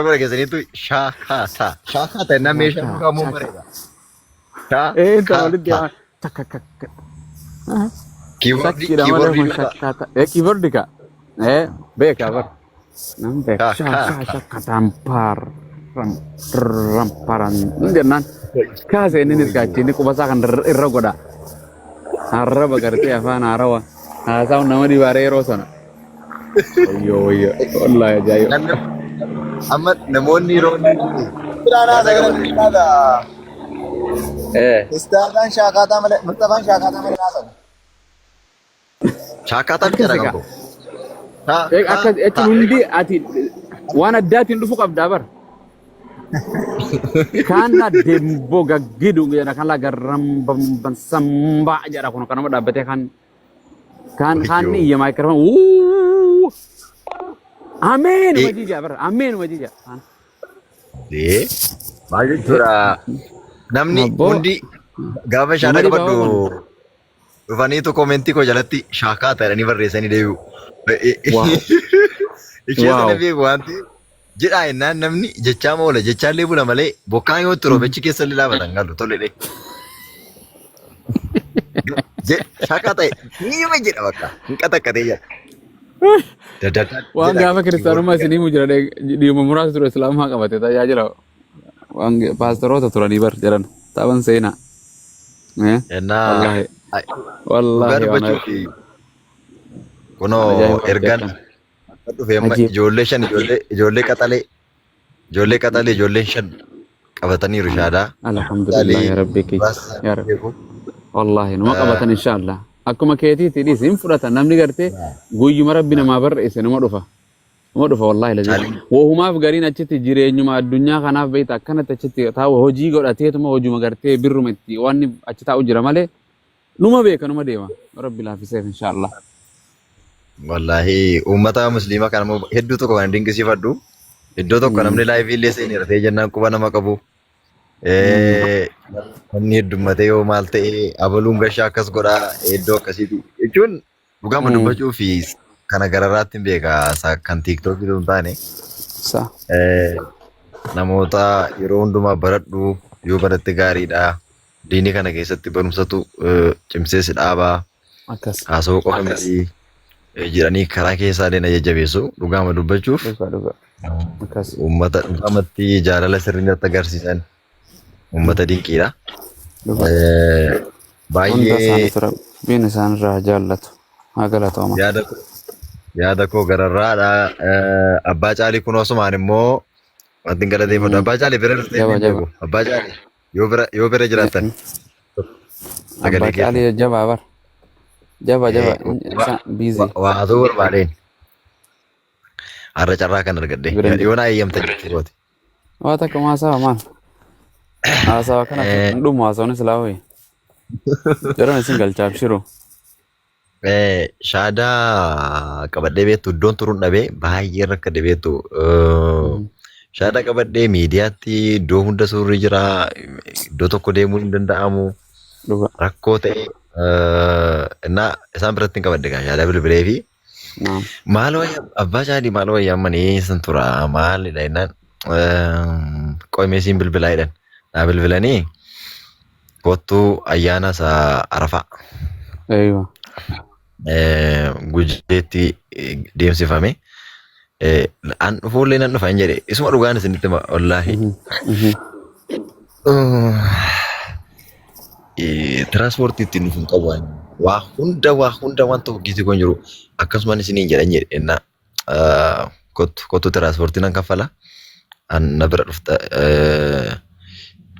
fagoo dhageessaniitu shaakaataa. Shaakaataa jennaan meeshaa Shaakkaa duukaa immoo shaakkaa. bareeda. Shaa Ee inta kaa walitti taa. yaa takka takka. Kiiboordii Sakkiidha malee kiiboordii kun duukaa. shakkata. Ee kiiboordi ka. Ee beeka bar. Nan beeka. Shaa Shaa kaa shaa taa. shakkataan paar. Ram ram paran. Jennaan. Kaase inni niskaachi inni qubasaa kan irra godha. Arraba gartee afaan haarawa. Haasa'uun nama dhibaaree yeroo sana. Wayyoo wayyoo. Wallaahi ajaa'iba. Namni amma namoonni yeroo Biraanaa yaada sagalee qaban bilbilaadha. Ee. Istaadaan shaakaataa malee Mustafaan shaakaataa malee naasa'u. shaakaataa Akkasi bichaadha kan kaa. koo. Shaa Ee, kaa Akkas jechuun taa. hundi ati waan addaatiin dhufu qabdaa bara. Kaan la dembo gaggidu jedha kan la garram bamban sambaa jedha kun kanuma dhaabbatee kan kaan kaan ni Wayyoo. iyya maayikirfoon wuuu ameen Ee wajii jedha bara ameen wajii jedha. Kaan. ee, maal jechuudha namni Abboo hundi gaafa nama shaada dhibaa qabadhu kun. dhufaniitu koomentii koo jalatti shaakaa ta'anii barreessanii deebi'u. Waaw Ishee sana waaw. beeku waan ta'eef jedhaa jennaan namni jechaa oola jechaallee bula malee bokkaan yoo itti roobe achi keessa illee dhaabatan galu tole dhee. Shaakaa ta'e niima jedha bakka hin qaxaqqatee jedha. Dadadad Waan jedha gaafa kiristaanummaa kiiboordii isinii mu jira dhiiruma muraasa ture islaamaa qabate tajaajila waan paasteroota turanii bar jedhan taphan seenaa. Eh, Ennaa Wallaahi dhugaa wallaahi waan dubbachuuf kunoo ajaa'ibaati ergan akkan. akka dhufe amma Ajiib. ijoollee shan ijoollee ijoollee qaxalee ijoollee qaxalee ijoolleen shan qabataniiru shaadaa. Alhamdulillah Caalii yaa rabbi kiyya muraasa yaa isaanii rabbi. beeku. Wallaahi numa qabatan inshaallah. Akkuma keetiitti dhiisi hin fudhatan namni gartee guyyuma rabbi namaa barreesse numa dhufa. Numa dhufa wallaahi lazim. Caalii Wahumaaf gariin achitti jireenyuma addunyaa kanaaf beekta akkanatti achitti taa'u hojii godhateetuma hojuma gartee birruma itti waan achi taa'u jira malee numa beeka numa deema. Rabbi laafiseef inshaallah. Wallaahi uummata musliimaa kana immoo hedduu tokko kan dinqisiifadhu. Iddoo tokko namni laayivii illee seeneera ta'ee jennaan quba nama qabu. Namni heddummatee yoo maal ta'e abaluun gashaa akkas godhaa iddoo akkasiiti jechuun dhugaama dubbachuu fi kana gararraatti hin beeka isa kan tiiktookii osoo hin taane. Sa. Namoota yeroo hundumaa baradhu yoo baratte gaariidha. Diinii kana keessatti barumsatu cimsee si dhaabaa. Akkas. Haasawuu qofa miti jedhanii karaa keessaa illee na jajjabeessu. Dhugaama dubbachuuf Dhugaa dhugaa. Akkas. uummata dhugaamatti jaalala sirrii natti agarsiisan uummata dinqiidha. Dhugaa. Hunda Baay'ee isaaniitu rabbiin isaan irraa haa jaallatu. Haa galatooman. yaada yaada koo gararraadha. Abbaa Caalii kun osumaan immoo wanti hin galateeffadhu. Abbaa Caalii bira dhuftee Jaba hin jaba. beeku. Abbaa Caalii yoo bira jiraattan sagalee Abbaa keessan. Caalii jabaa bar. Jaba jaba. Isaan biizii. Waa haa ta'uu barbaadeen. Har'a carraa kan argadhe. Bira hin jiru. Yoo naa eeyyamtan jechuudha. Waa takka haasawa maal? Haasawa kana hin dhumu haasawni silaa hoyi. Yeroon isin galcha abshiru. Shaadaa qabadhee beektu iddoon turuun dhabee baay'ee rakkadhe beektu. Shaadaa qabadhee miidiyaatti iddoo hunda suurri jira. Iddoo tokko deemuun hin danda'amu. Dhuga. Rakkoo ta'e innaa isaan biratti hin qabadhe gaa shaadaa bilbilee fi Naam. maal wayya abbaa caalii maal wayya amma ni eessan tura maalidha jennaan qo'imee siin bilbilaa jedhan. Naa bilbilanii kottuu ayyaana isa Arafaa Eeywa. Gujeetti deemsifame. An dhufuullee nan dhufa hin jedhe isuma dhugaan isinitti hima wallaahi. Tiraanspoortii ittiin dhufu hin qabu ani. Waa hunda waa hunda waan tokko kiisii koo hin jiru. Akkasumaan isiniin jedhan jedhe ennaa kottu kottu tiraanspoortii nan kaffala. Ana bira dhufta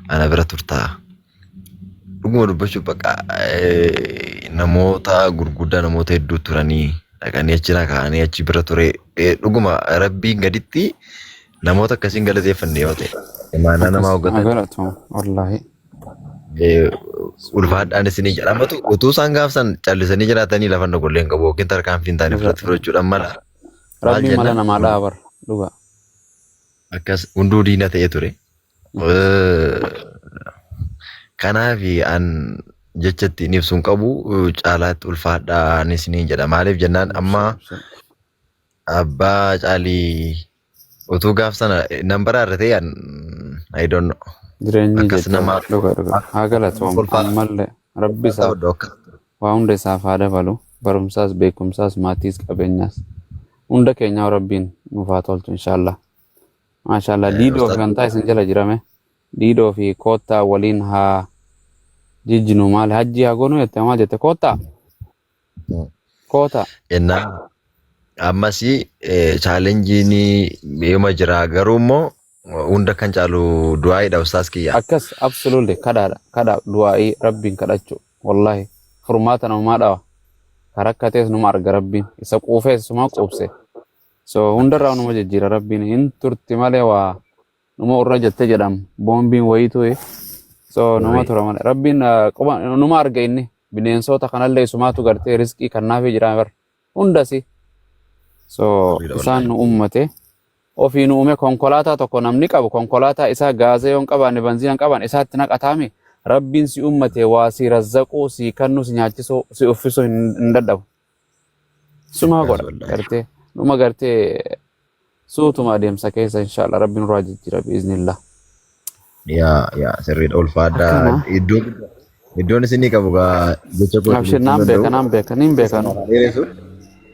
ana bira turtaa. Dhuguma dubbachuuf bakka namoota gurguddaa namoota hedduu turanii dhaqanii achi na kaa'anii achi bira ture. Dhuguma rabbiin gaditti namoota akkasiin galateeffanne yoo ta'e imaanaa namaa Akkas hooggatan galatoom wallaahi. Ulfaadhaan isinii jedhamatu utuu isaan gaafsan callisanii jiraatanii lafa nagollee hin qabu yookiin tarkaanfii hin taane ofirratti fudhachuudhaan mala. Maal Rabbiin mala jennaan namaa dha'a bar dhugaa. Akkas hunduu diina ta'ee ture. Kanaaf an jecha ittiin ibsu hin qabu caalaatti ulfaadhaan isiniin jedha. Maaliif jennaan amma abbaa caalii utuu gaaf sana nan baraarra ta'e an I don't know. Jireenyi Akkas jecha nama dhuga dhuga haa galatoomu kolfaa ammallee rabbi isaaf ta'u akka waa hunda isaaf haa dabalu barumsaas beekumsaas maatiis qabeenyaas hunda keenyaa rabbiin nuuf haa tolchu inshaallah. Maashaallah diidoo fi ustaad wantaa isin jala jirame diidoo fi koottaa waliin haa jijjinu maal hajji haa goonu jette maal jette koottaa koota Ennaa ammas chaalenjiin yooma jira garuu immoo hunda kan caalu du'aa'idha ustaas kiyya. Akkas absolutely kadhaadha kadha du'aa'ii rabbiin kadhachuu wallahi furmaata namumaa dhawa ka rakkatees numa arga rabbiin isa quufees isuma quubse so hundarraa numa jijjiira rabbiin hin turti malee waa numa urra jette jedham boombiin wayiitu so numa tura malee rabbiin quba numa arga inni bineensota kanallee isumaatu gartee riskii kannaafii jira bar hundasi so isaan nu ummate ofii nu uume konkolaataa tokko namni qabu konkolaataa isaa gaazee yoo hin qabaanne banziina hin qabaanne isaatti naqataami rabbiin si ummate waa si razzaquu si kannuu si nyaachisuu si uffisuu hin dadhabu sumaa Akkas godha wallaahi. gartee numa gartee suutuma adeemsa keessa inshallah rabbiin nurraa jijjiira biiznillah. Yaa yaa sirriidha ulfaadha. Akkana. Iddoo iddoon isinii qabu gaa jecha kootiin Abshir ibsuu naan hin beeka danda'u. naan beeka nin beeka nu. Dheeressu.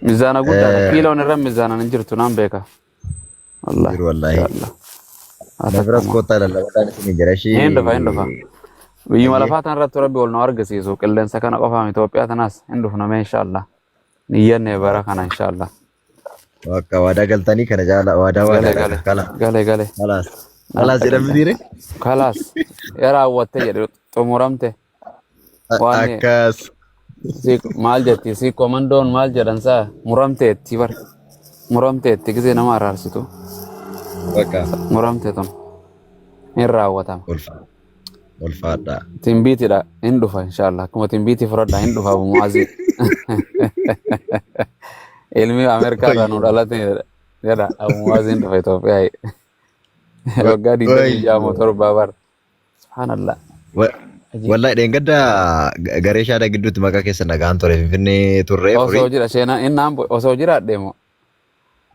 Mizaana guddaadha kiiloon irra mizaanaan hin jirtu naan beeka. Wallahi Jiru wallaahi. inshallah. Haa Na biras takkuma. koottaa lallabaadhaan isinii jira ishii. Hin dhufa hin dhufa. Biyyuma Hayyee. lafaa tanarratti rabbi wal nu argisiisu qilleensa kana qofaam Itoophiyaa tanaas hin dhufna mee inshallah. Niyyanne bara kana inshallah. Bakka waadaa galtanii kana jaala waadaa Gale waadaadha. gale Kala gale gale. kalaas Naan kalaas jedhamti dhaqne. diire. Kalaas yaa raawwatte jedhe xumuramte waan Akkas. si maal jetti si komandoon maal jedhan saa muramteetti bar muramteetti gisee nama araarsitu Bakka muramte tun hin raawwatama. Ulfaadha. Timbiitidha hin dhufa inshallah akkuma timbiitii fudhadha hin dhufa Abu Mu'aazii. Ilmi Ameerikaa irraa nu dhalate jedha Abu Mu'aazii hin dhufa Itoophiyaa. Waggaa 26 moo torbaa bara. Subhaanallah. Ajiib. Wallahi dheengadda garee shaadaa gidduutti maqaa keessa nagaan ture Finfinnee turree Osoo furii jira seenaa inni ambo osoo jiraadhe moo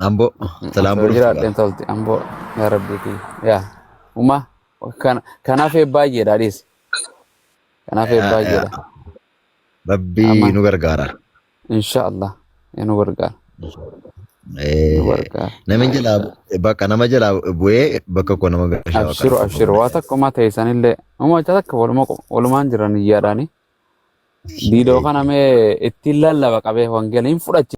Amboo sila Amboo osoo dhuftu jiraadhe gaa. tolti amboo yaa rabbii kiyya yaa uma kanaaf baay'eedha dhiisi kanaaf baay'eedha Rabbii amma nu gargaara. insha Allah nu gargaara nu gargaara. Namni jalaa bakka nama jalaa bu'ee bakka koo nama gashaa bakka Abshiru rakkoo abshiru qabu. waa takka umaa teessanillee uma takka waluma walumaan jiran iyyaadhaani diidoo kana mee ittiin lallaba qabee wangeela hin fudhachi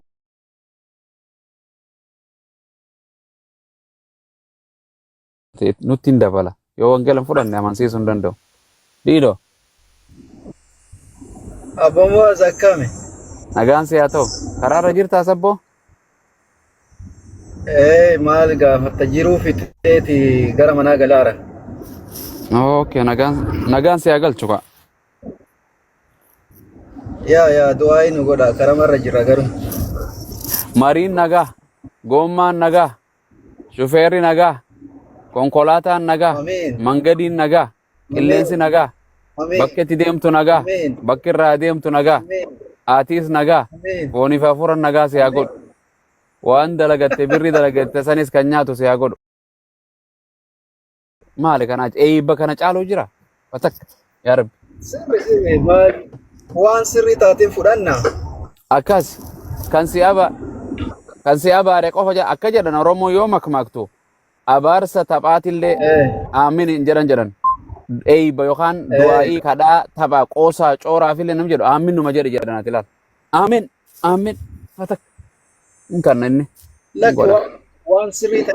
nutti hin dabala yoo wangeela hin fudhanne amansiisuu hin danda'u diidoo Abbaa Mu'aaz akkami? Nagaan si haa ta'u karaarra jirtaa sabboo Ee maal gaafatta jiruu fixeeti gara manaa galaara. Okay nagaan nagaan si haa galchu kaa Yaa yaa du'aa nu godha karamarra jira garuu. Mariin nagaa goommaan nagaa shufeerri nagaa konkolaataan nagaa Amiin. mangadiin nagaa qilleensi Amiin. nagaa Amiin. bakki itti deemtu nagaa Amiin. bakki irraa deemtu nagaa Amiin. atiis nagaa Amiin. fooniif hafuura nagaa si haa Amiin. godhu waan dalagatte birri dalagatte sanis kan nyaatu si haa godhu maali kana eebba kana caalu jira batakka yaa rabbi Sirri sirri maal waan sirrii taateen fudhanna. Akkas kan si aba kan si abaare qofa akka jedhan Oromoo yoo makmaaktu abaarsa taphaatillee aamin hin jedhan jedhan. Eeyba yookaan du'aa'ii kadhaa tapha qoosaa cooraa fi nam jedhu aamin numa jedhe jedhan ati ilaal. Aamin aamin fatak hin kanna inni hin Lakki godha. waan sirrii ta'e.